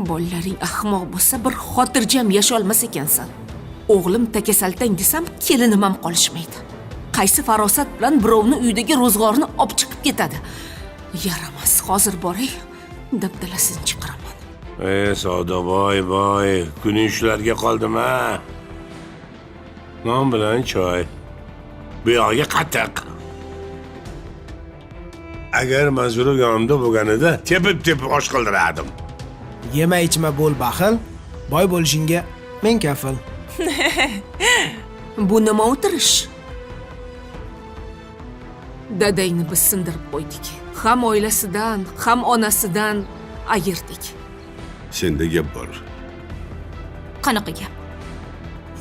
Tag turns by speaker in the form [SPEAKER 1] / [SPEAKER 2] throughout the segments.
[SPEAKER 1] Bolalaring ahmoq bo'lsa, bir xotirjam yasholmas ekansan. O'g'lim takasaltang desam, kelinim ham qolishmaydi. Qaysi farosat bilan birovni uyidagi ro'zg'orni olib chiqib ketadi? Yaramas, hozir boray, dabdalasini chiqaraman.
[SPEAKER 2] Savdoboy boy, kuning shularga qoldim ha. Non bilan choy. Bu yog'iga qatiq. Agar Manzura yonimda bo'lganida tepib-tepib osh qildirardim.
[SPEAKER 3] Yema ichma bo'l baxil, boy bo'lishingga men kafil.
[SPEAKER 1] Bu nima o'tirish? Dadangni biz sindirib qo'ydik. Ham oilasidan, ham onasidan ayirdik.
[SPEAKER 4] Senda gap bor.
[SPEAKER 5] Qanaqa gap?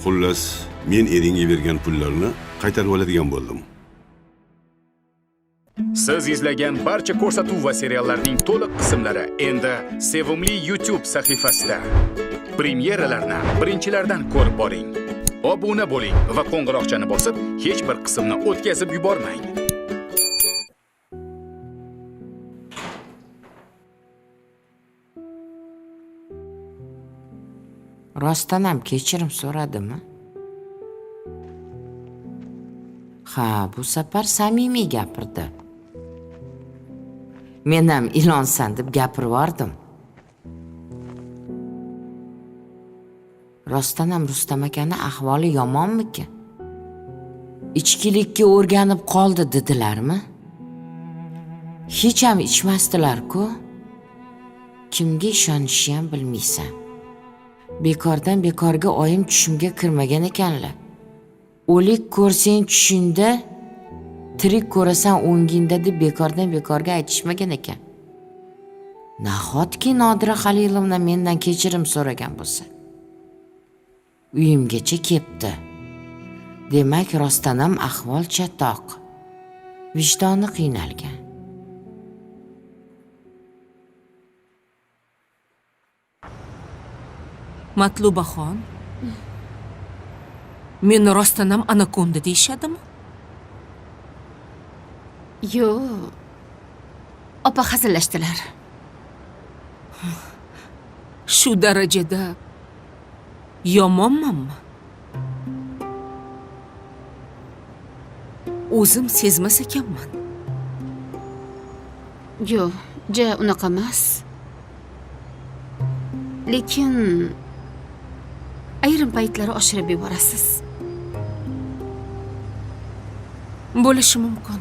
[SPEAKER 4] Xullas, men eringga bergan pullarni qaytarib oladigan bo'ldim.
[SPEAKER 6] Siz izlagan barcha ko'rsatuv va seriallarning to'liq qismlari endi Sevimli YouTube sahifasida. Premyeralarni birinchilardan ko'rib boring. Obuna bo'ling va qo'ng'iroqchani bosib, hech bir qismni o'tkazib yubormang.
[SPEAKER 7] Rostdan ham kechirim so'radimi? Ha, bu safar samimiy gapirdi. Men ham ilonsan deb gapirib yubordim. Rostdan ham Rustam akani ahvoli yomonmikin? Ichkilikka o'rganib qoldi dedilarmi? Hech ham ichmasdilar-ku. Kimga ishonishni ham bilmaysan. Bekordan bekorga oyim tushimga kirmagan ekanlar. O'lik ko'rsang tushingda, tirik ko'rasan o'ngingda deb bekordan bekorga aytishmagan ekan. Nahotki Nodira Xalilovna mendan kechirim so'ragan bo'lsa? Uyimgacha kepti. Demak, rostdan ham ahvol chatoq. Vijdoni qiynalgan.
[SPEAKER 1] Matlubaxon, meni rostdan ham anakonda deyishadimi?
[SPEAKER 5] Yo'q. Opa hazillashdilar.
[SPEAKER 1] Shu darajada yomonmanmi? O'zim sezmas ekanman.
[SPEAKER 5] Yo'q, ja unaqa emas. Lekin ayrim paytlari oshirib yuborasiz.
[SPEAKER 1] Bo'lishi mumkin.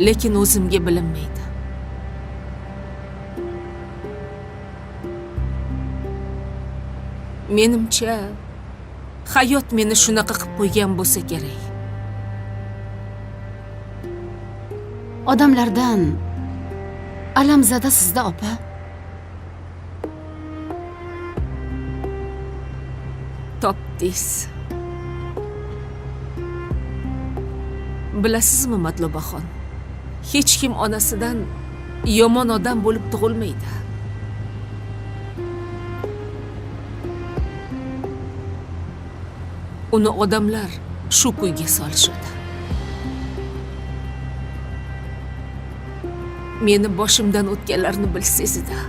[SPEAKER 1] Lekin o'zimga bilinmaydi. Menimcha, hayot meni shunaqa qilib qo'ygan bo'lsa kerak.
[SPEAKER 5] Odamlardan alamzadasizda opa.
[SPEAKER 1] Topdingiz. Bilasizmi, Matlubaxon, hech kim onasidan yomon odam bo'lib tug'ilmaydi. Uni odamlar shu kuyga solishadi. Meni boshimdan o'tganlarni bilsangiz edi.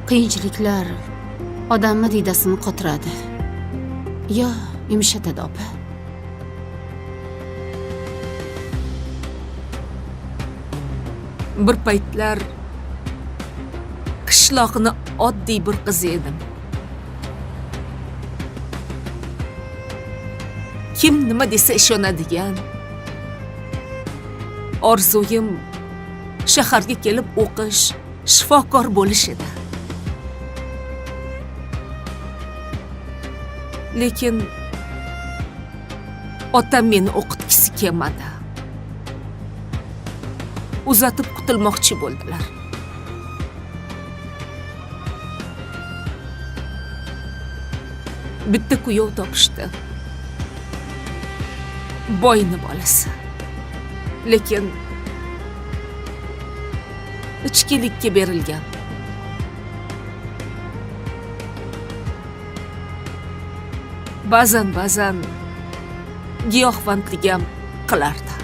[SPEAKER 5] Qiyinchiliklar odamni diydasini qotiradi. Yo yumshatadi opa.
[SPEAKER 1] Bir paytlar qishloqni oddiy bir qizi edim. Kim nima desa ishonadigan. Orzuyim shaharga kelib o'qish, shifokor bo'lish edi. Lekin otam meni o'qitgisi kelmadi. Uzatib qutulmoqchi bo'ldilar. Bitta kuyov topishdi. Boyni bolasi. Lekin ichkilikka berilgan. Ba'zan-ba'zan giyohvandlik ham qilardi.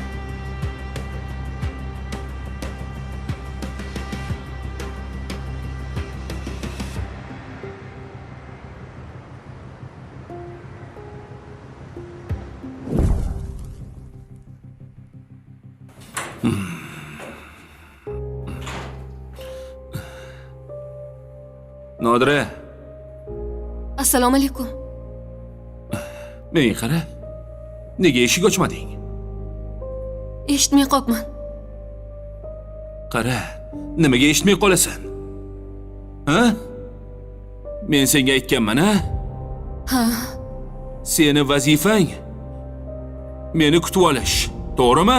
[SPEAKER 8] Nodira.
[SPEAKER 5] Assalomu alaykum.
[SPEAKER 8] Menga qara. Nega eshik ochmading?
[SPEAKER 5] Eshitmay qolibman.
[SPEAKER 8] Qara, nimaga eshitmay qolasan? Ha? Men senga aytganman, ha?
[SPEAKER 5] Ha.
[SPEAKER 8] Seni vazifang meni kutib olish, to'g'rimi?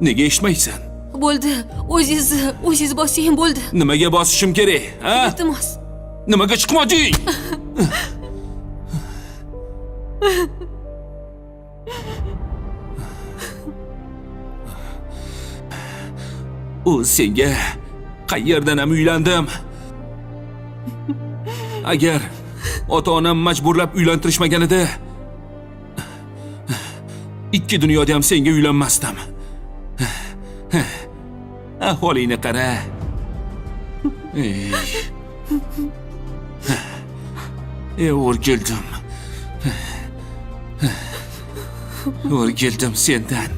[SPEAKER 8] Nega eshitmaysan?
[SPEAKER 5] Bo'ldi, o'zingiz bosing, bo'ldi.
[SPEAKER 8] Nimaga bosishim kerak, ha?
[SPEAKER 5] Iltimos.
[SPEAKER 8] Nimaga chiqmading? U senga qayerdan ham uylandim? Agar ota-onam majburlab uylantirishmaganida ikki dunyoda ham senga uylanmasdim. Ahvolingni qara. Ey, o'rgildim. O'rgildim sendan.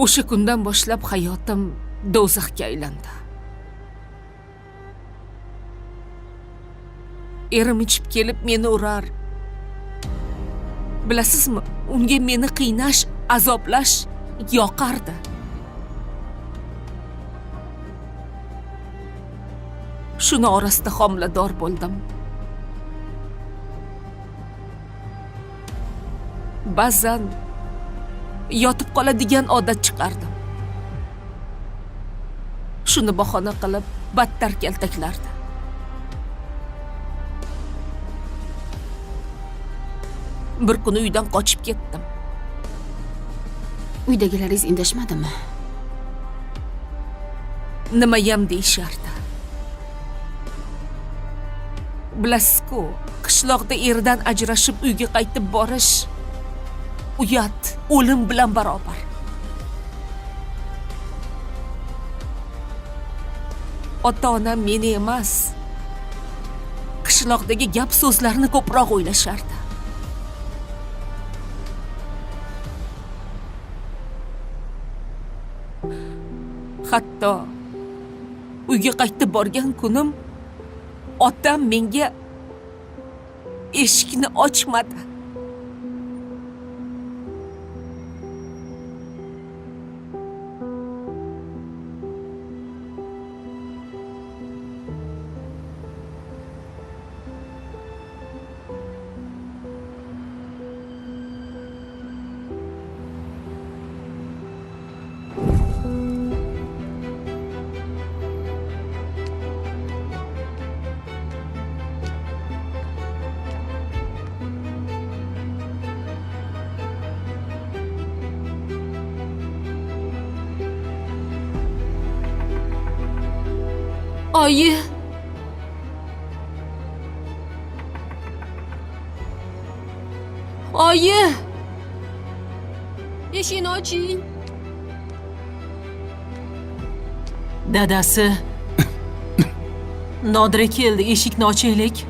[SPEAKER 1] O'sha kundan boshlab hayotim do'zaxga aylandi. Erim ichib kelib meni urar. Bilasizmi, unga meni qiynash, azoblash yoqardi. Shuni orasida homilador bo'ldim. Ba'zan yotib qoladigan odat chiqardim. Shuni bahona qilib battar kaltaklardi. Bir kuni uydan qochib ketdim.
[SPEAKER 5] Uydagilaringiz indashmadimi?
[SPEAKER 1] Nimayam deyishardi. Bilasiz-ku, qishloqda eridan ajrashib uyga qaytib borish uyat, o'lim bilan barobar. Ota-onam meni emas, qishloqdagi gap so'zlarni ko'proq o'ylashardi. Hatto uyga qaytib borgan kunim otam menga eshikni ochmadi.
[SPEAKER 5] Oyi. Oyi. Eshikni oching.
[SPEAKER 9] Dadasi. Nodira keldi, eshikni ochaylik.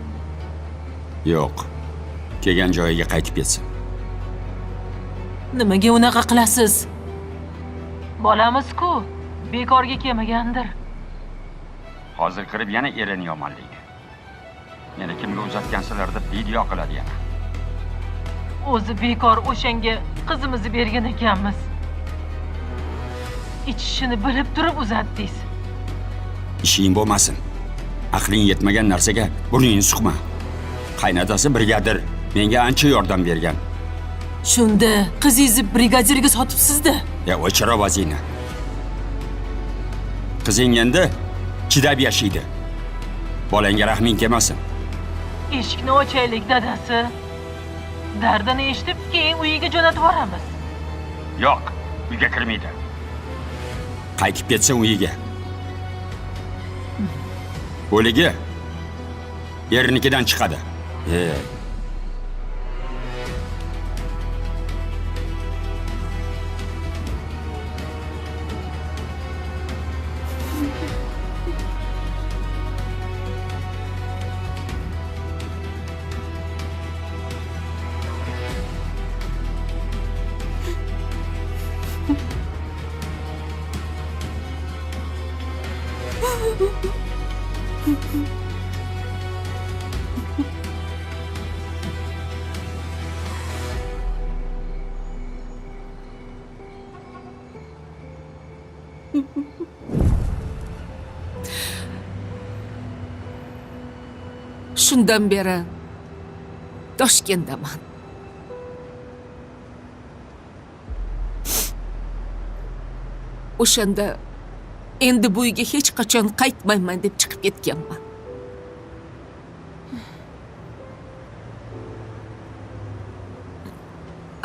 [SPEAKER 10] Yo'q. Kelgan joyiga qaytib ketsin.
[SPEAKER 9] Nimaga unaqa qilasiz? Bolamiz-ku, bekorga kelmagandir.
[SPEAKER 10] Hozir kirib yana erini yomonlaydi. Meni kimga uzatgansizlar deb video qiladi yana.
[SPEAKER 9] O'zi bekor o'shanga qizimizni bergan ekanmiz. Ichishini bilib turib uzatdingiz.
[SPEAKER 10] Ishing bo'lmasin. Aqling yetmagan narsaga burningni suqma. Qaynotasi brigadir, menga ancha yordam bergan.
[SPEAKER 9] Shunda qizingizni brigadirga sotibsiz-da.
[SPEAKER 10] Ya o'chir ovozingni. Qizing endi chidab yashaydi. Bolangga rahming kelmasin.
[SPEAKER 9] Eshikni ochaylik, dadasi. Dardini eshitib, keyin uyiga jo'natib yuboramiz.
[SPEAKER 10] Yo'q, uyga kirmaydi. Qaytib ketsin uyiga. O'ligi erinikidan chiqadi.
[SPEAKER 1] Shundan beri Toshkentdaman. O'shanda endi bu uyga hech qachon qaytmayman deb chiqib ketganman.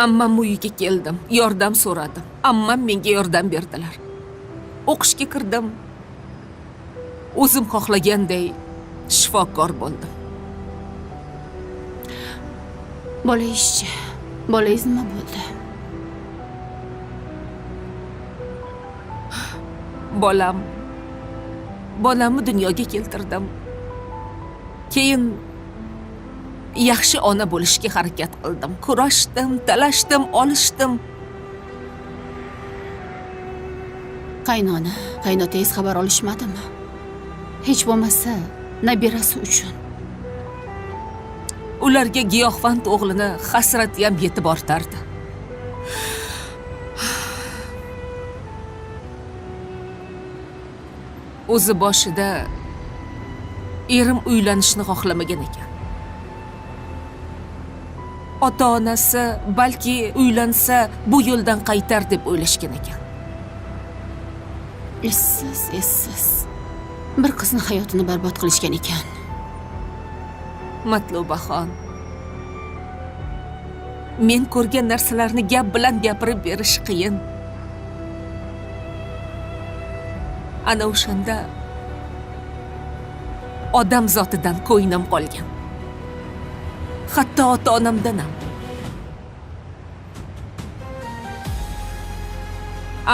[SPEAKER 1] Ammam uyiga keldim, yordam so'radim. Ammam menga yordam berdilar. O'qishga kirdim. O'zim xohlaganday shifokor bo'ldim.
[SPEAKER 5] Bolangizchi? Bolangiz nima bo'ldi?
[SPEAKER 1] Bolamni dunyoga keltirdim. Keyin yaxshi ona bo'lishga harakat qildim. Kurashdim, talashdim, olishdim.
[SPEAKER 5] Qaynona, qaynotangiz xabar olishmadimi? Hech bo'lmasa nabirasi uchun.
[SPEAKER 1] Ularga giyohvand o'g'lini hasrati ham yetib ortardi. O'zi boshida erim uylanishni xohlamagan ekan. Ota-onasi balki uylansa bu yo'ldan qaytar deb o'ylashgan ekan.
[SPEAKER 5] Essiz, essiz. Bir qizni hayotini barbod qilishgan ekan.
[SPEAKER 1] Matlubaxon, men ko'rgan narsalarni gap bilan gapirib berish qiyin. Ana o'shanda odam zotidan ko'nglim qolgan. Hatto ota-onamdan ham.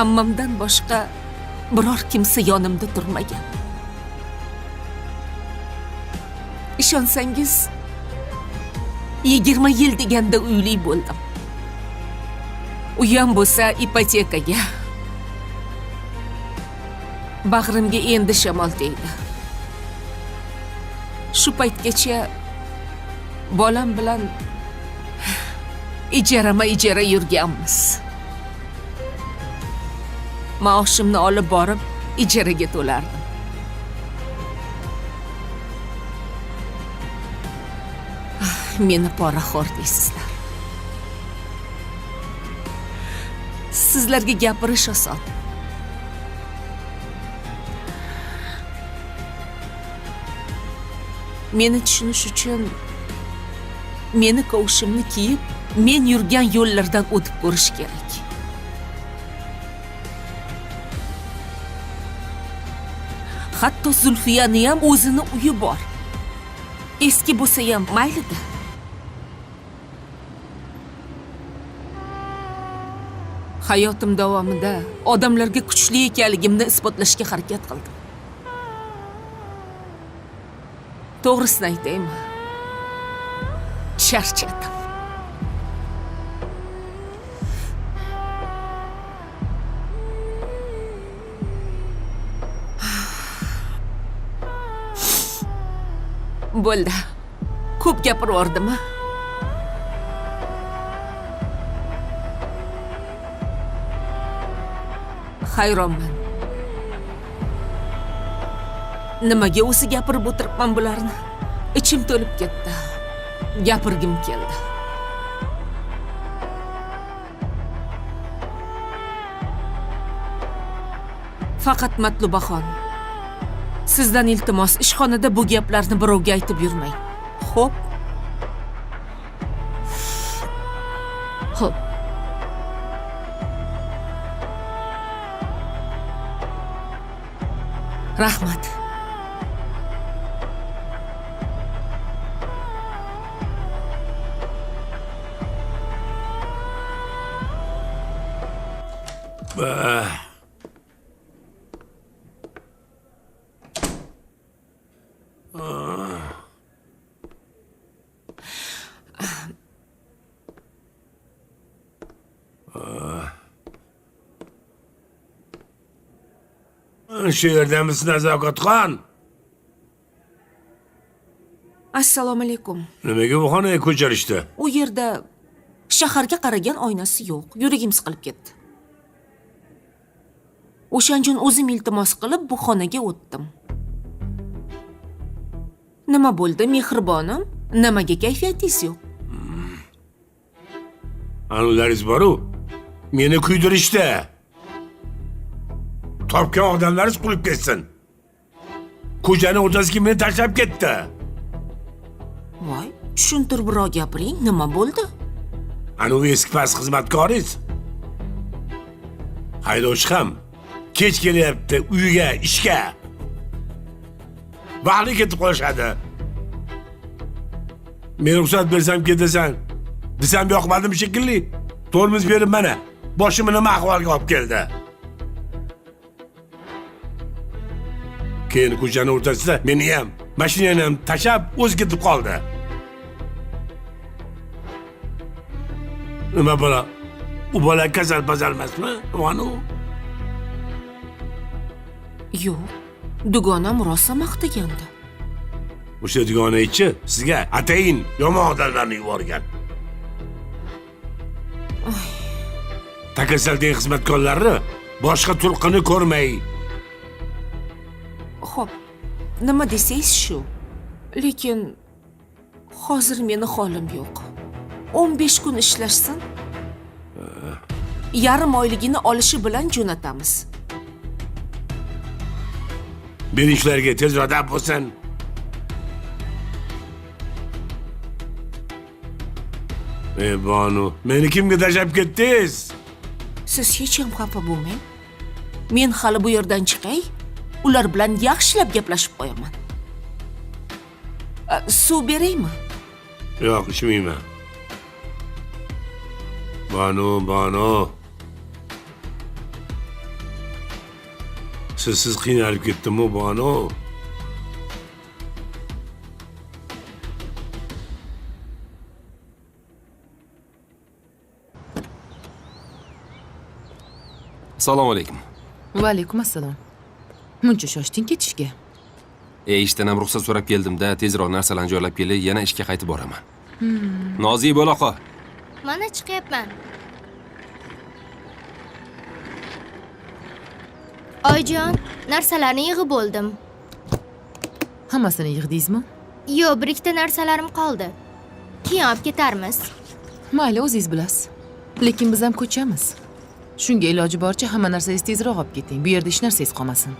[SPEAKER 1] Ammamdan boshqa biror kimsa yonimda turmagan. Ishonsangiz, 20 yil deganda uyli bo'ldim. Uyam bo'lsa ipotekaga. Bag'rimga endi shamol tegdi. Shu paytgacha bolam bilan ijarama-ijara yurganmiz. Maoshimni olib borib ijaraga to'lardim. Meni poraxo'r deysizlar. Sizlarga gapirish oson. Meni tushunish uchun meni kovushimni kiyib, men yurgan yo'llardan o'tib ko'rish kerak. Hatto Zulfiyani ham o'zini uyi bor. Eski bo'lsa ham maylida. Hayotim davomida odamlarga kuchli ekanligimni isbotlashga harakat qildim. To'g'risini aytaymi? Charchadim. Bo'ldi. Ko'p gapirib yubordimmi? Hayronman. Nimaga o'zi gapirib o'tiribman bularni? Ichim to'lib ketdi. Gapirgim keldi. Faqat Matlubaxon, sizdan iltimos, ishxonada bu gaplarni birovga aytib yurmang. Xo'p?
[SPEAKER 5] Xo'p.
[SPEAKER 1] Rahmat.
[SPEAKER 2] Shu yerdamisiz, Nazokatxon?
[SPEAKER 1] Assalomu alaykum.
[SPEAKER 2] Nimaga bu xonaga ko'chirishdi?
[SPEAKER 1] U yerda shaharga qaragan oynasi yo'q. Yuragim siqilib ketdi. O'shaning uchun o'zim iltimos qilib bu xonaga o'tdim. Nima bo'ldi, mehribonim? Nimaga kayfiyatingiz yo'q?
[SPEAKER 2] Anularingiz bor-u, meni kuydirishdi. Topgan odamlaringiz qurib ketsin. Ko'chaning o'rtasiga meni tashlab ketdi.
[SPEAKER 1] Voy, tushuntiribroq gapiring, nima bo'ldi?
[SPEAKER 2] Anu eski past xizmatkoringiz. Haydovchi ham kech kelyapti uyga, ishga. Vaqtli ketib qolishadi. Men ruxsat bersam ketasan desam yoqmadim shekilli. Tormoz berib mana boshimni nima ahvolga olib keldi. Keyin ko'chaning o'rtasida meni ham, mashinani ham tashlab o'zi ketib qoldi. Nima bola? U bola kasal pasal emasmi? Anu.
[SPEAKER 1] Yo'q, dugonam rosa maqtagandi.
[SPEAKER 2] O'sha dugona ichi sizga atayin yomon odamlarni yuborgan. Takasalting xizmatkorlari boshqa turqini ko'rmay.
[SPEAKER 1] Xo'p, nima desangiz shu. Lekin hozir meni holim yo'q. 15 kun ishlashsin. Yarim oyligini olishi bilan jo'natamiz.
[SPEAKER 2] Bering shularga tezroq dab bo'lsin. Ey Bonu, meni kimga tashlab ketdingiz?
[SPEAKER 1] Siz hech ham xafa bo'lmang. Men hali bu yerdan chiqay, ular bilan yaxshilab gaplashib qo'yaman. Suv beraymi?
[SPEAKER 2] Yo'q, ichmayman. Bonu, Bonu. Sizsiz qiynalib ketdim-ku, Bonu.
[SPEAKER 11] Assalomu alaykum.
[SPEAKER 12] Va alaykum assalom. Muncha shoshding ketishga.
[SPEAKER 11] Ishdan ham ruxsat so'rab keldim-da, tezroq narsalarni joylab kelay, yana ishga qaytib boraman. Noziy bo'la qol.
[SPEAKER 13] Mana chiqyapman. Oyjon, narsalarni yig'ib bo'ldim.
[SPEAKER 12] Hammasini yig'dingizmi?
[SPEAKER 13] Yo'q, bir ikkita narsalarim qoldi. Keyin olib ketarmiz.
[SPEAKER 12] Mayli, o'zingiz bilasiz. Lekin biz ham ko'chamiz. Shunga iloji boricha hamma narsangizni tezroq olib keting. Bu yerda hech narsangiz qolmasin.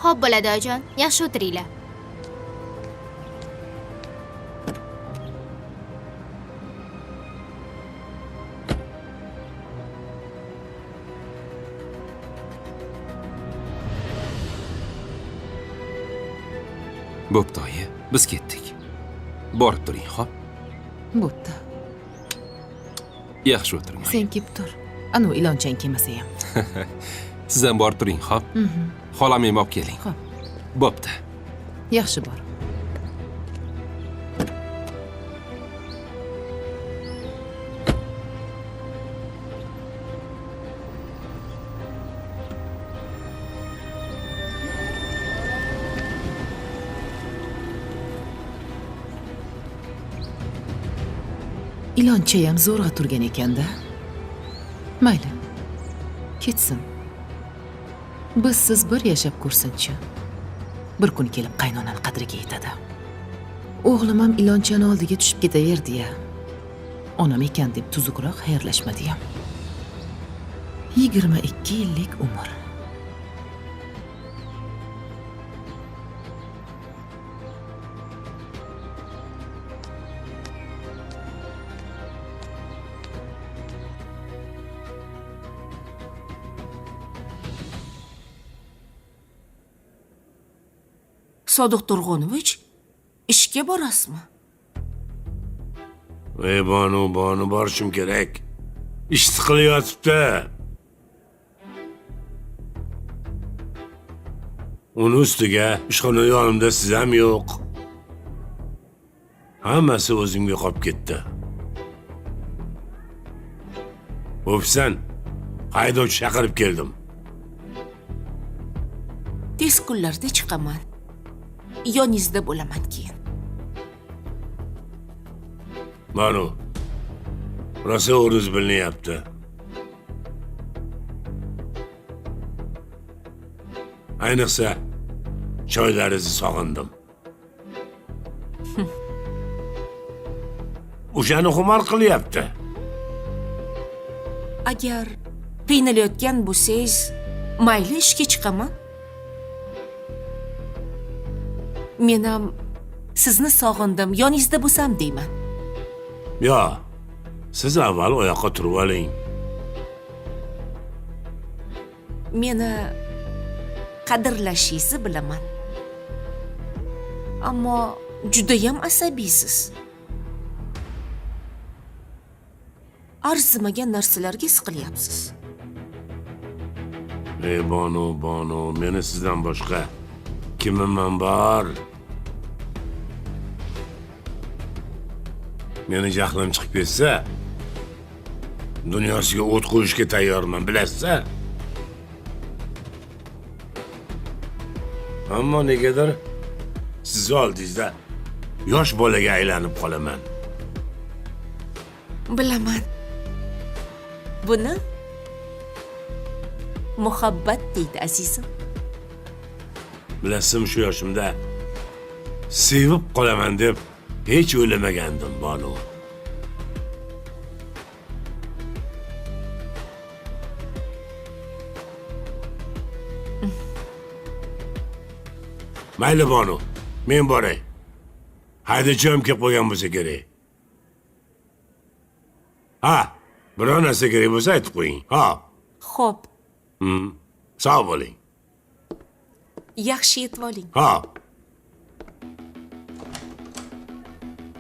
[SPEAKER 13] Xo'p bo'ladi, oyijon. Yaxshi o'tiringlar.
[SPEAKER 11] Bo'pti, oyi, biz ketdik. Borib turing, xo'p?
[SPEAKER 12] Bo'pti.
[SPEAKER 11] Yaxshi o'tiring.
[SPEAKER 12] Sen kelib tur. Anu ilonchang kelmasa ham.
[SPEAKER 11] Siz ham borib turing, xo'p? Xolamni ham olib keling.
[SPEAKER 12] Xo'p.
[SPEAKER 11] Bo'pti.
[SPEAKER 12] Yaxshi bor. Iloncha ham zo'rg'a turgan ekanda. Mayli. Ketsin. Biz siz bir yashab ko'rsinchi. Bir kun kelib qaynonani qadriga yetadi. O'g'lim ham ilonchani oldiga tushib ketaverdi-ya. Onam ekan deb tuzukroq xayrlashmadi ham. 22 yillik umr.
[SPEAKER 1] Sodiq Turg'unovich, ishga borasizmi?
[SPEAKER 2] Ey Bonu, Bonu, borishim kerak. Ish siqilayotibdi. Uni ustiga ishxona yonimda siz ham yo'q. Hammasi o'zimga qolib ketdi. Bo'psan, haydovchi chaqirib keldim.
[SPEAKER 1] Tez kunlarda chiqaman. Yoningizda bo'laman keyin.
[SPEAKER 2] Banu, rosa o'riz bilinyapti. Ayniqsa choylaringizni sog'indim. O'shani xumor qilyapti.
[SPEAKER 1] Agar qiynalayotgan bo'lsangiz, mayli ishga chiqaman. Men ham sizni sog'indim, yoningizda bo'lsam deyman.
[SPEAKER 2] Yo, siz avval oyoqqa turib oling.
[SPEAKER 1] Meni qadrlashingizni bilaman. Ammo judayam asabiysiz. Arzimagan narsalarga siqilyapsiz.
[SPEAKER 2] Ey Bonu, Bonu, meni sizdan boshqa kimim ham bor? Meni jahlim chiqib ketsa, dunyosiga o't qo'yishga tayyorman, bilasiz-a? Ammo negadir sizni oldingizda yosh bolaga aylanib qolaman.
[SPEAKER 1] Bilaman. Buni muhabbat deydi, azizim.
[SPEAKER 2] Bilasizmi, shu yoshimda sevib qolaman deb hech o'ylamagandim, Bonu. Mayli Bonu, men boray. Haydovchi ham kelib qo'ygan bo'lsa kerak. Ha, biror narsa kerak bo'lsa aytib qo'ying. Ha.
[SPEAKER 1] Xo'p.
[SPEAKER 2] Sog' bo'ling.
[SPEAKER 1] Yaxshi yetib oling.
[SPEAKER 2] Ha.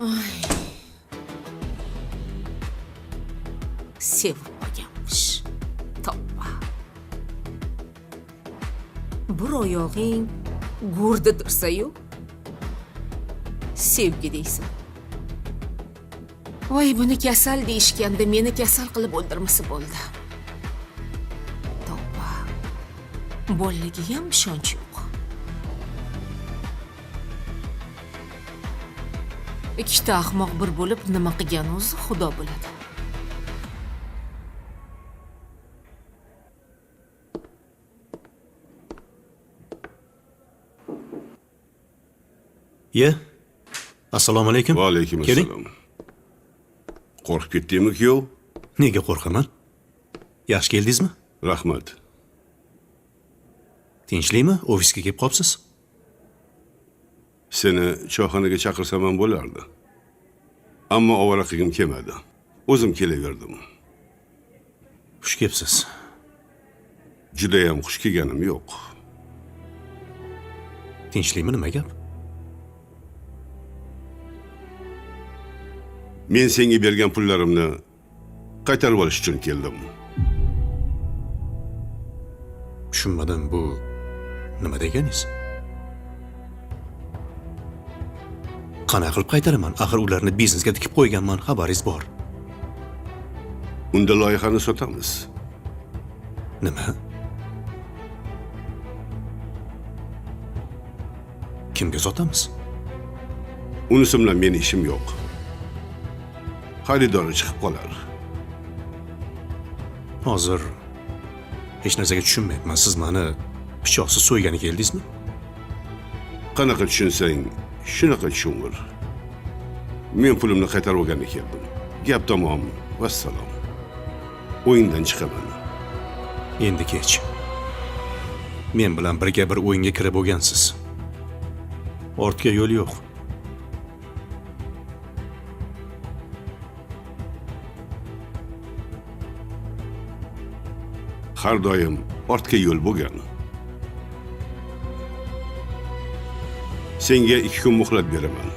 [SPEAKER 1] Ay. Sevib qolganmish. Tavba. Bir oyog'ing go'rda tursa-yu, sevgi deysan. Voy, buni kasal deyishganda meni kasal qilib o'ldirmasa bo'ldi. Tavba. Bolaga ham ishonch yo'q. Ikkita ahmoq bir bo'lib nima qilgan o'zi Xudo biladi.
[SPEAKER 14] Ye. Assalomu alaykum.
[SPEAKER 4] Va alaykum assalom. Qo'rqib ketdingmi, kuyov?
[SPEAKER 14] Nega qo'rqaman? Yaxshi keldingizmi?
[SPEAKER 4] Rahmat.
[SPEAKER 14] Tinchlikmi? Ofisga kelib qopsiz?
[SPEAKER 4] Seni choyxonaga chaqirsam ham bo'lardi. Ammo ovora qilgim kelmadi. O'zim kelaverdim.
[SPEAKER 14] Xush kelibsiz.
[SPEAKER 4] Juda ham xush kelganim yo'q.
[SPEAKER 14] Tinchlikmi, nima gap?
[SPEAKER 4] Men senga bergan pullarimni qaytarib olish uchun keldim.
[SPEAKER 14] Tushunmadim, bu nima deganingiz? Qanaqa qilib qaytaraman? Axir ularni biznesga tikib qo'yganman, xabaringiz bor.
[SPEAKER 4] Unda loyihani sotamiz.
[SPEAKER 14] Nima? Kimga sotamiz?
[SPEAKER 4] Unisi bilan meni ishim yo'q. Xaridori chiqib qolar.
[SPEAKER 14] Hozir hech narsaga tushunmayapman. Siz meni pichoqsiz so'ygani keldingizmi?
[SPEAKER 4] Qanaqa tushunsang, shunaqa tushunver. Men pulimni qaytarib olgani keldim. Gap tamom, vassalom. O'yindan chiqaman.
[SPEAKER 14] Endi kech. Men bilan birga bir o'yinga kirib bo'lgansiz. Ortga yo'l yo'q.
[SPEAKER 4] Har doim ortga yo'l bo'lgan. Senga 2 kun muhlat beraman.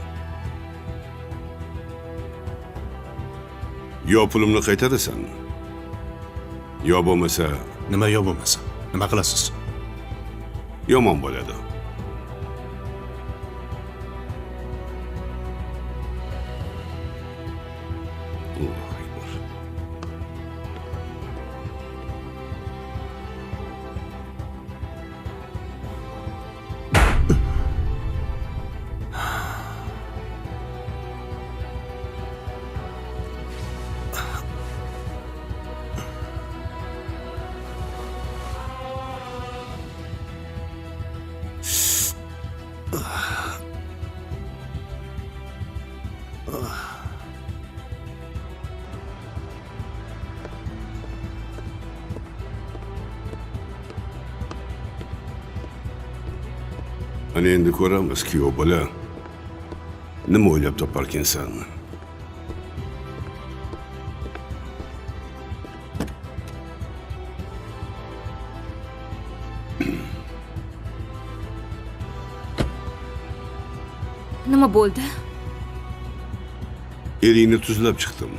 [SPEAKER 4] Yo pulimni qaytarasan, yo bo'lmasa...
[SPEAKER 14] Nima yo bo'lmasa? Nima qilasiz?
[SPEAKER 4] Yomon bo'ladi. Allohu akbar. Ana endi ko'ramiz, kuyov bola. Nima o'ylab toparkinsan?
[SPEAKER 1] Nima bo'ldi?
[SPEAKER 4] Eringni tuzlab chiqdim.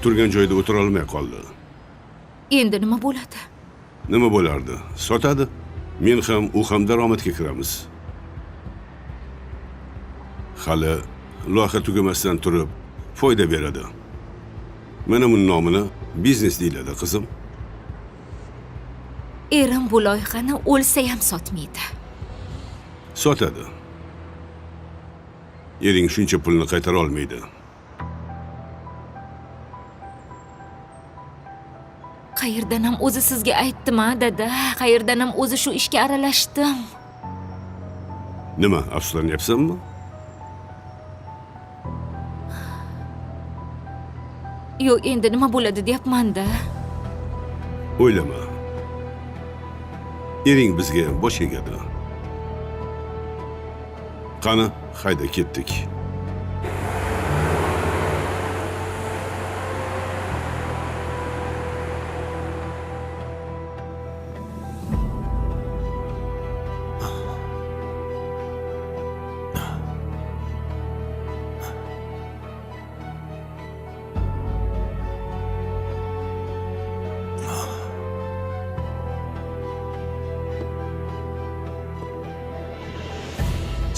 [SPEAKER 4] Turgan joyida o'tira olmay qoldi.
[SPEAKER 1] Endi nima bo'ladi?
[SPEAKER 4] Nima bo'lardi? Sotadi. Men ham, u ham daromadga kiramiz. Hali loyiha tugamasdan turib foyda beradi. Mana buning nomini biznes deyiladi, qizim.
[SPEAKER 1] Erim bu loyihani o'lsa ham sotmaydi.
[SPEAKER 4] Sotadi. Ering shuncha pulni qaytara olmaydi.
[SPEAKER 1] Qayerdan ham o'zi sizga aytdim-a, dada? Qayerdan ham o'zi shu ishga aralashdim?
[SPEAKER 4] Nima, afsuslanyapsanmi?
[SPEAKER 1] Yo'q, endi nima bo'ladi deyapman-da.
[SPEAKER 4] O'ylama. Ering bizga bosh egadi. Qani, hayda ketdik.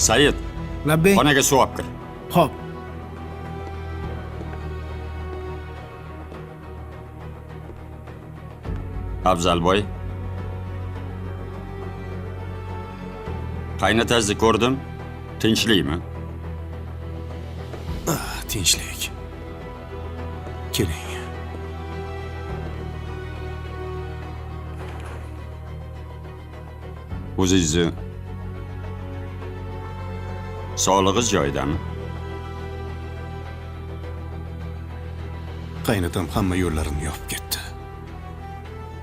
[SPEAKER 10] Sayid,
[SPEAKER 3] labbay.
[SPEAKER 10] Xonaga suv olib kir.
[SPEAKER 3] Xo'p.
[SPEAKER 10] Afzalboy. Qaynatangizni ko'rdim. Tinchlikmi?
[SPEAKER 14] Tinchlik. Keling.
[SPEAKER 10] O'zingizni sog'lig'ingiz joyidami?
[SPEAKER 14] Qaynatam hamma yo'llarini yopib ketdi.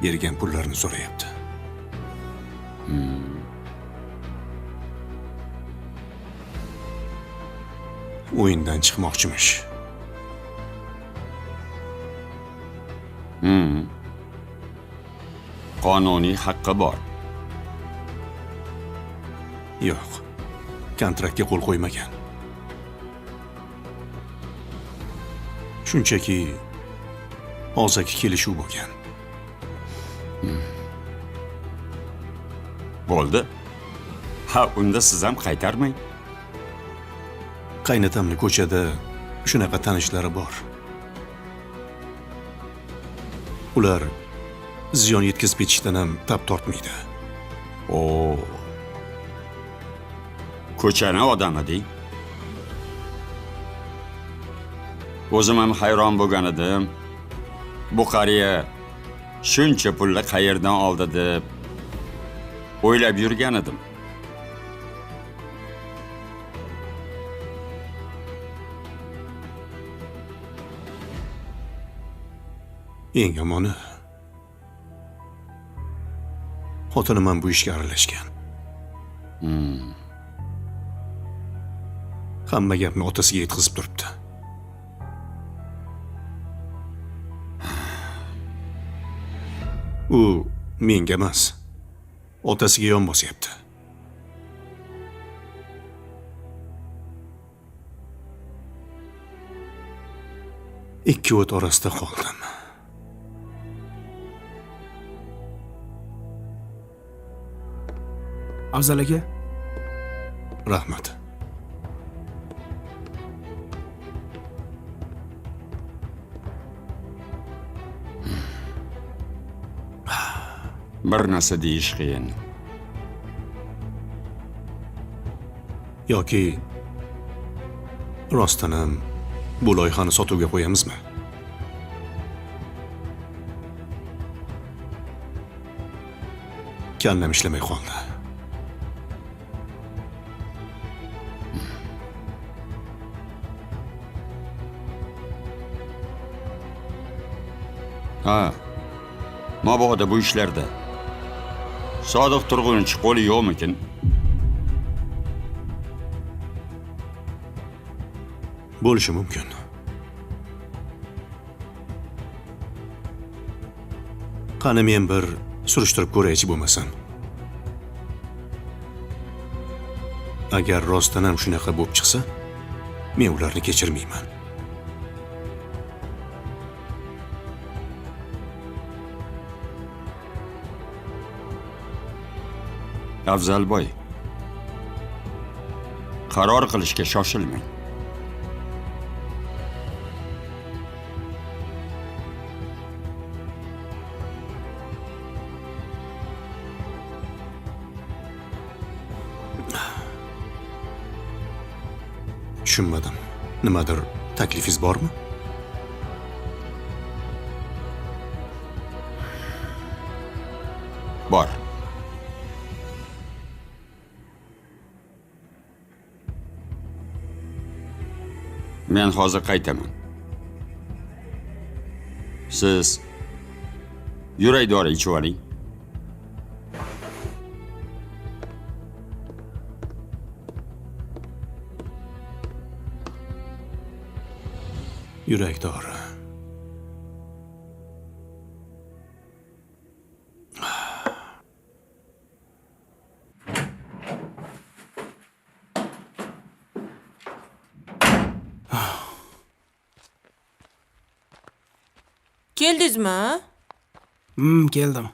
[SPEAKER 14] Bergan pullarini so'rayapti. O'yindan chiqmoqchimish.
[SPEAKER 10] Qonuniy haqqi bor.
[SPEAKER 14] Yo'q. Kontraktga qo'l qo'ymagan. Shunchaki og'zaki kelishuv bo'lgan.
[SPEAKER 10] Bo'ldi. Ha, unda siz ham qaytarmang.
[SPEAKER 14] Qaynatamni ko'chada shunaqa tanishlari bor. Ular ziyon yetkazib ketishdan ham tap tortmaydi.
[SPEAKER 10] O. Ko'chani odami deng. O'zim ham hayron bo'lgan edim. Bu qariya shuncha pulni qayerdan oldi deb o'ylab yurgan edim.
[SPEAKER 14] Eng yomoni, xotinim ham bu ishga aralashgan. Hamma gapni otasiga yetkazib turibdi. U menga emas, otasiga yon bosyapti. Ikki o't orasida qoldim.
[SPEAKER 3] Afzal aka.
[SPEAKER 14] Rahmat.
[SPEAKER 10] Bir narsa deyish qiyin.
[SPEAKER 14] Yoki rostdan ham bu loyihani sotuvga qo'yamizmi? Kallam ishlamay qoldi.
[SPEAKER 10] Ha, mabodo bu ishlarda Sodiq Turg'unovich qo'li yo'qmikin?
[SPEAKER 14] Bo'lishi mumkin. Qani men bir surishtirib ko'raychi bo'lmasam. Agar rostdan ham shunaqa bo'lib chiqsa, men ularni kechirmayman.
[SPEAKER 10] Afzalboy, qaror qilishga shoshilmang.
[SPEAKER 14] Tushunmadim. Nimadir taklifingiz bormi?
[SPEAKER 10] Bor. Men hozir qaytaman. Siz yurak dori ichib oling.
[SPEAKER 14] Yurak dori.
[SPEAKER 15] Keldingizmi?
[SPEAKER 3] Keldim.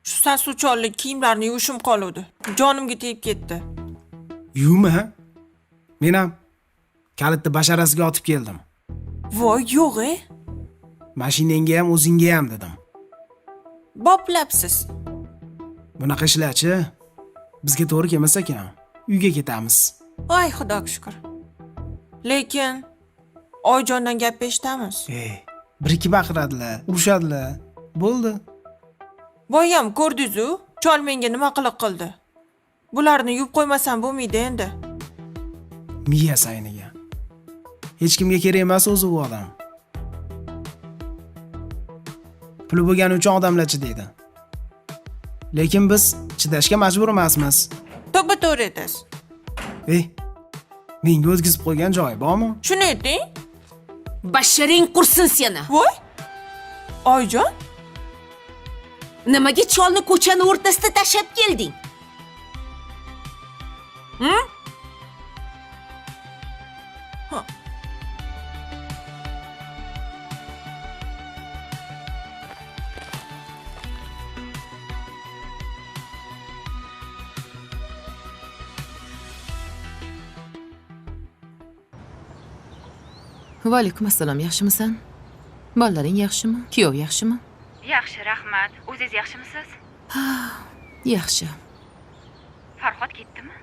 [SPEAKER 15] Shu sasuvchollik kiyimlarni yuvishim qoluvdi. Jonimga tegib ketdi.
[SPEAKER 3] Yuvma? Men ham kalitni basharasiga otib keldim.
[SPEAKER 15] Voy, yo'q-e.
[SPEAKER 3] Mashinangga ham, o'zingga ham dedim.
[SPEAKER 15] Boplabsiz.
[SPEAKER 3] Bunaqa ishlarchi bizga to'g'ri kelmas ekan. Uyga ketamiz.
[SPEAKER 15] Voy, Xudoga shukr. Lekin Oyjondan gap eshitamiz.
[SPEAKER 3] Bir ikki baqiradilar, urushadilar. Bo'ldi.
[SPEAKER 15] Boyam ko'rdingiz-u, chol menga nima qiliq qildi. Bularni yuvib qo'ymasam bo'lmaydi endi.
[SPEAKER 3] Miyasi aynigan. Hech kimga kerak emas o'zi u odam. Puli bo'lgani uchun odamlarchi deydi. Lekin biz chidashga majbur emasmiz.
[SPEAKER 15] To'ppa-to'g'ri aytasiz.
[SPEAKER 3] Menga o'tkazib qo'ygan joyi bormi?
[SPEAKER 15] Shuni ayting.
[SPEAKER 1] Basharing qursin seni.
[SPEAKER 15] Voy! Oyjon?
[SPEAKER 1] Nimaga cholni ko'chani o'rtasida tashlab kelding?
[SPEAKER 12] Va alaykum assalom, yaxshimisan? Bolalaring yaxshimi? Kuyov yaxshimi?
[SPEAKER 16] Yaxshi, rahmat. O'zingiz yaxshimisiz?
[SPEAKER 12] Yaxshi.
[SPEAKER 16] Farhod ketdimi?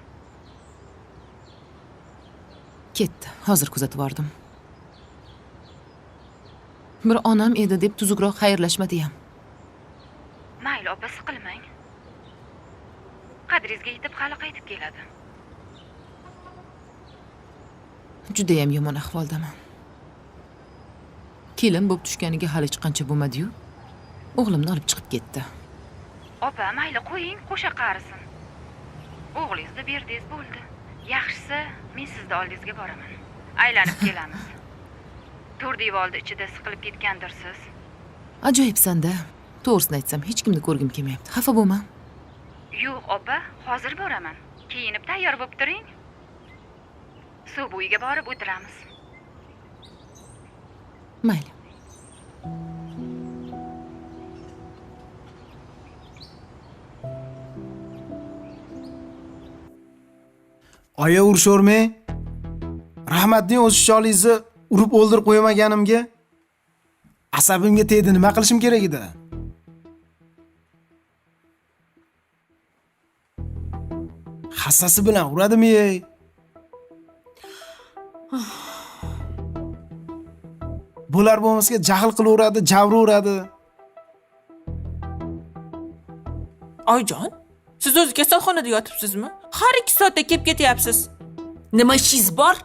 [SPEAKER 12] Ketdi. Hozir kuzatib bordim. Bir onam edi deb tuzukroq xayrlashmadi ham.
[SPEAKER 16] Mayli, opa, siqilmang. Qadringizga yetib hali qaytib keladi.
[SPEAKER 12] Juda ham yomon ahvoldaman. Kelin bo'lib tushganiga hali hech qancha bo'lmadi-yu, o'g'limni olib chiqib ketdi.
[SPEAKER 16] Opa, mayli, qo'ying, qo'sha qarisin. O'g'lingizni berdingiz, bo'ldi. Yaxshisi, men sizni oldingizga boraman. Aylanib kelamiz. To'rt devorni ichida siqilib ketgandirsiz.
[SPEAKER 12] Ajoyibsan-da. To'g'risini aytsam, hech kimni ko'rgim kelmayapti. Xafa bo'lma.
[SPEAKER 16] Yo'q, opa, hozir boraman. Kiyinib tayyor bo'lib turing. Suv bo'yiga borib o'tiramiz.
[SPEAKER 12] Mayli.
[SPEAKER 3] Oya urushavermang. Rahmatning o'z cholingizni urib o'ldirib qo'ymaganimga asabimga tegdi, nima qilishim kerak edi? Hassasi bilan uradimi? Bo'lar bo'lmasga jahl qilaveradi, javraveradi.
[SPEAKER 15] Oyjon, siz o'zi kasalxonada yotibsizmi? Har 2 soatda kelib ketyapsiz.
[SPEAKER 1] Nima ishingiz bor?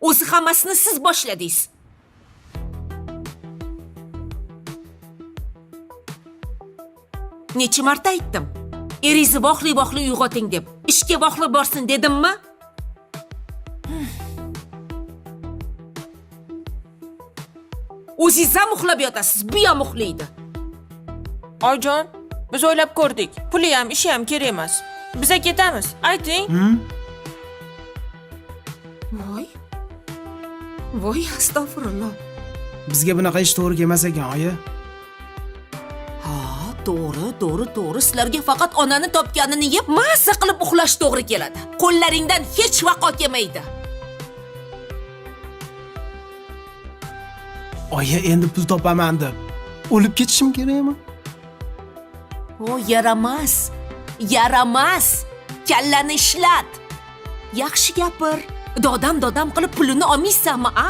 [SPEAKER 1] O'zi hammasini siz boshladingiz. Necha marta aytdim? Eringizni vohli-vohli uyg'oting deb. Ishga vohli borsin dedimmi? O'zingiz ham uxlab yotasiz, bu ham uxlaydi.
[SPEAKER 15] Oyijon, biz o'ylab ko'rdik. Puli ham, ishi ham kerak emas. Biza ketamiz. Ayting.
[SPEAKER 1] Voy. Voy, astag'firulloh.
[SPEAKER 3] Bizga bunaqa ish to'g'ri kelmas ekan, oyi.
[SPEAKER 1] Ha, to'g'ri, to'g'ri, to'g'ri. Sizlarga faqat onani topganini yeb, mazza qilib uxlash to'g'ri keladi. Qo'llaringdan hech vaqo kelmaydi.
[SPEAKER 3] Oyi, endi pul topaman deb o'lib ketishim kerakmi?
[SPEAKER 1] O, yaramas. Yaramas. Kallani ishlat. Yaxshi gapir. Dodam dodam qilib pulini olmaysanmi, a?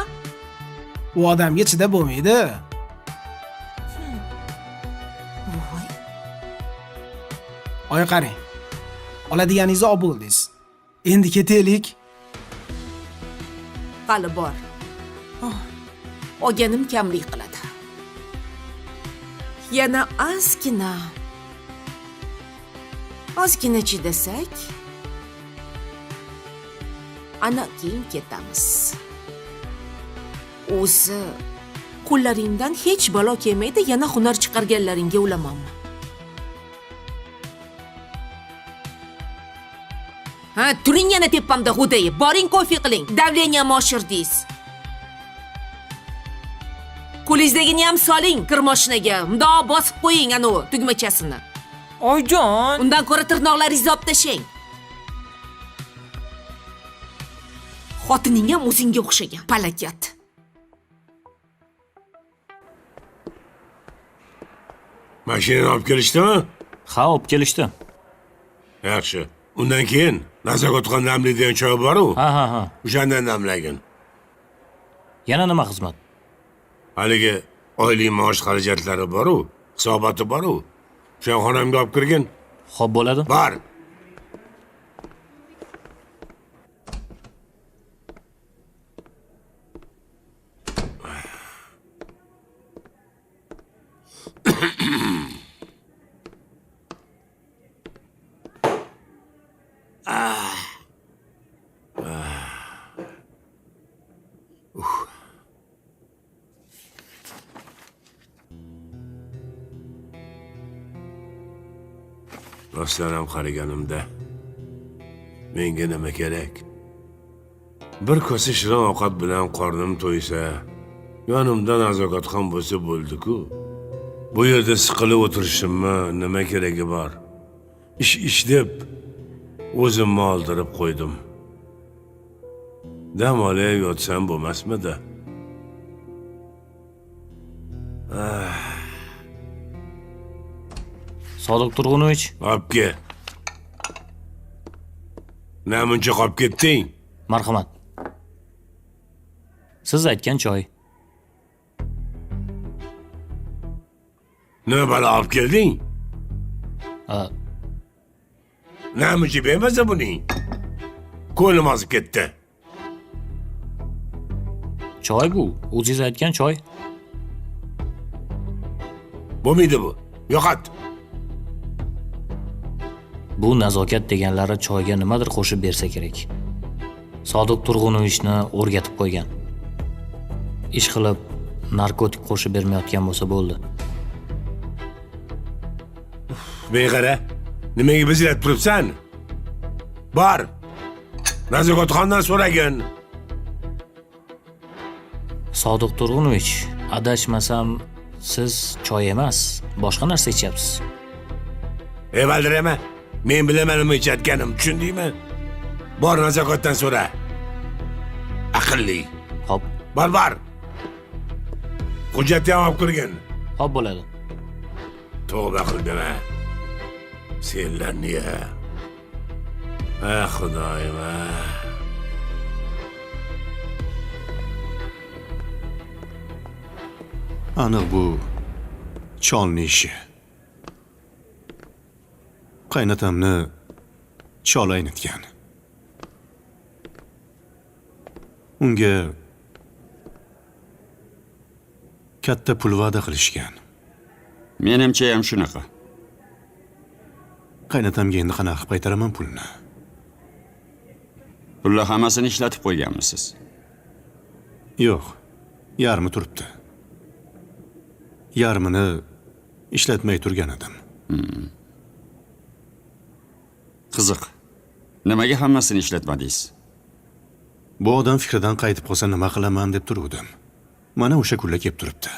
[SPEAKER 3] U odamga chidab bo'lmaydi.
[SPEAKER 1] Voy.
[SPEAKER 3] Oyi, qarang. Oladiganingizni olib bo'ldingiz. Endi ketaylik.
[SPEAKER 1] Hali bor. Olganim kamlik qiladi. Yana ozgina. Ozgina chidasak, ana keyin ketamiz. O'zi qo'llaringdan hech balo kelmaydi, yana hunar chiqarganlaringga ulamanmi? Ha, turing yana tepamda g'o'dayib, boring kofe qiling. Davleniyamni oshirdingiz. Qo'lingizdagini ham soling kir mashinaga. Mundoq bosib qo'ying ana u tugmachasini.
[SPEAKER 15] Oyijon,
[SPEAKER 1] undan ko'ra tirnoqlaringizni olib tashlang. Xotining ham o'zingga o'xshagan, palakat.
[SPEAKER 2] Mashinani olib kelishdimi?
[SPEAKER 8] Ha, olib kelishdi.
[SPEAKER 2] Yaxshi. Undan keyin Nazokatxon namlaydigan choy bor-u.
[SPEAKER 8] Ha, ha, ha.
[SPEAKER 2] O'shandan namlagin.
[SPEAKER 8] Yana nima xizmat?
[SPEAKER 2] Haligi oylik maosh xarajatlari bor-u, hisoboti bor-u. O'sha xonamga olib kirgin.
[SPEAKER 8] Xo'p, bo'ladi.
[SPEAKER 2] Bor. Rostdan ham qaraganimda menga nima kerak? Bir kosa shirin ovqat bilan qornim to'ysa, yonimda Nazokatxon bo'lsa bo'ldi-ku. Bu yerda siqilib o'tirishimni nima keragi bor? Ish ish deb o'zimni oldirib qo'ydim. Dam olib yotsam bo'lmasmidi?
[SPEAKER 8] Sodiq Turg'unovich,
[SPEAKER 2] olib kel. Namuncha qolib ketding?
[SPEAKER 8] Marhamat. Siz aytgan choy.
[SPEAKER 2] Nima balo olib kelding? Namuncha bermasa buning. Ko'nglim ozib ketdi.
[SPEAKER 8] Choy bu, o'zingiz aytgan choy.
[SPEAKER 2] Bo'lmaydi bu. Yo'qot.
[SPEAKER 8] Bu nazokat deganlari choyga nimadir qo'shib bersa kerak. Sodiq Turg'unovichni o'rgatib qo'ygan. Ish qilib narkotik qo'shib bermayotgan bo'lsa bo'ldi.
[SPEAKER 2] Menga qara, nimaga bizlatib turibsan? Bor. Nazokatxondan so'ragin.
[SPEAKER 8] Sodiq Turg'unovich, adashmasam siz choy emas, boshqa narsa ichyapsiz.
[SPEAKER 2] Ey valdirama, men bilaman nima ichayotganim, tushundingmi? Bor Nazokatdan so'ra. Aqlli.
[SPEAKER 8] Xo'p.
[SPEAKER 2] Bor, bor. Hujjatni ham olib kirgin.
[SPEAKER 8] Xo'p bo'ladi.
[SPEAKER 2] Tavba qildim ha. Senlarni ya. Ah Xudoyim.
[SPEAKER 14] Aniq bu cholni ishi. Qaynatamni chol aynitgan. Unga katta pul va'da qilishgan.
[SPEAKER 10] Menimcha ham shunaqa.
[SPEAKER 14] Qaynatamga endi qanaqa qilib qaytaraman pulni?
[SPEAKER 10] Pulni hammasini ishlatib qo'yganmisiz?
[SPEAKER 14] Yo'q, yarmi turibdi. Yarmini ishlatmay turgan edim.
[SPEAKER 10] Qiziq. Nimaga hammasini ishlatmadingiz?
[SPEAKER 14] Bu odam fikridan qaytib qolsa nima qilaman deb turuvdim. Mana o'sha kunlar kelib turibdi.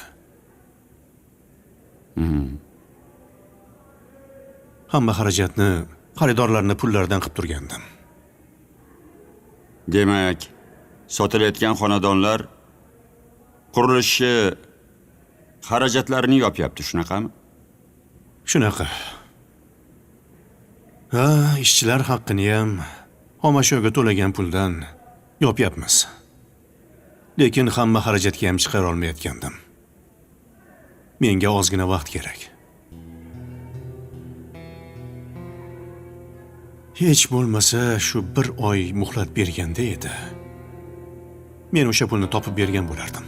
[SPEAKER 14] Hamma xarajatni xaridorlarni pullaridan qilib turgandim.
[SPEAKER 10] Demak, sotilayotgan xonadonlar qurilishi xarajatlarini yopyapti, shunaqami?
[SPEAKER 14] Shunaqa. Ha, ishchilar haqqini ham xomashyoga to'lagan puldan yopyapmiz. Lekin hamma xarajatga ham chiqara olmayotgandim. Menga ozgina vaqt kerak. Hech bo'lmasa shu bir oy muhlat berganda edi. Men o'sha pulni topib bergan bo'lardim.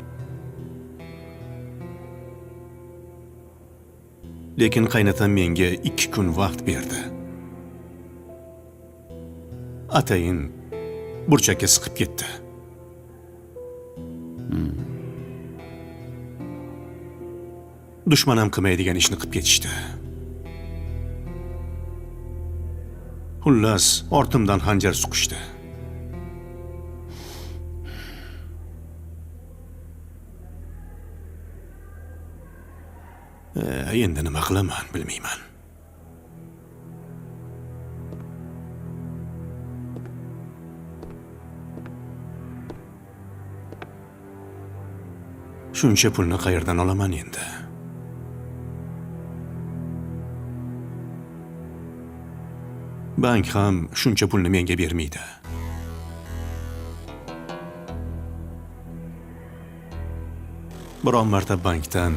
[SPEAKER 14] Lekin qaynatam menga 2 kun vaqt berdi. Atayin burchakka siqib ketdi. Dushmanam qilmaydigan ishni qilib ketishdi. Xullas, ortimdan xanjar suqishdi. Endi nima qilaman bilmayman. Shuncha pulni qayerdan olaman endi? Bank ham shuncha pulni menga bermaydi. Biron marta bankdan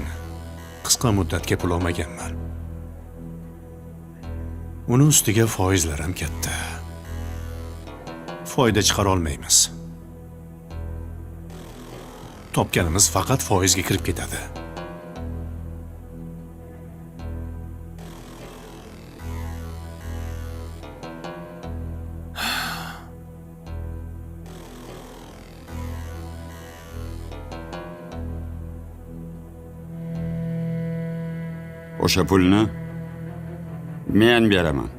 [SPEAKER 14] qisqa muddatga pul olmaganman. Uni ustiga foizlar ham katta. Foyda chiqara olmaymiz. Topganimiz faqat foizga kirib ketadi.
[SPEAKER 10] O'sha pulni men beraman.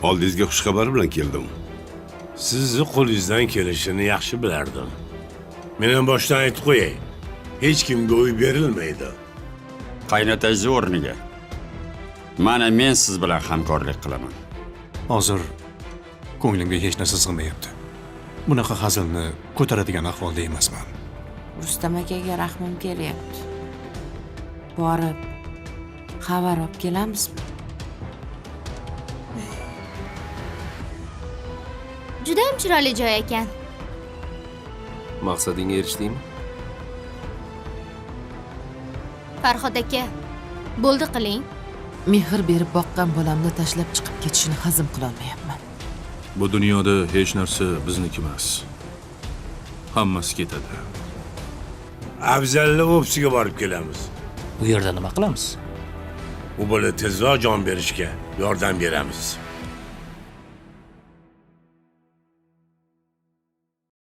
[SPEAKER 4] Oldingizga xushxabar bilan keldim.
[SPEAKER 2] Sizni qo'lingizdan kelishini yaxshi bilardim. Men ham boshdan aytib qo'yay. Hech kimga uy berilmaydi.
[SPEAKER 10] Qaynotangiz o'rniga mana men siz bilan hamkorlik qilaman.
[SPEAKER 14] Hozir ko'nglimga hech narsa sig'mayapti. Bunaqa hazilni ko'taradigan ahvolda emasman.
[SPEAKER 7] Rustam akaga rahmim kelyapti. Borib xabar olib kelamizmi?
[SPEAKER 13] Juda ham chiroyli joy ekan.
[SPEAKER 11] Maqsadingga erishdingmi?
[SPEAKER 13] Farhod aka, bo'ldi qiling.
[SPEAKER 12] Mehr berib boqqan bolamni tashlab chiqib ketishini hazm qila olmayapman.
[SPEAKER 17] Bu dunyoda hech narsa bizniki emas. Hammasi ketadi.
[SPEAKER 2] Afzalni ofisiga borib kelamiz.
[SPEAKER 8] U yerda nima qilamiz?
[SPEAKER 2] U bola tezroq jon berishga yordam beramiz.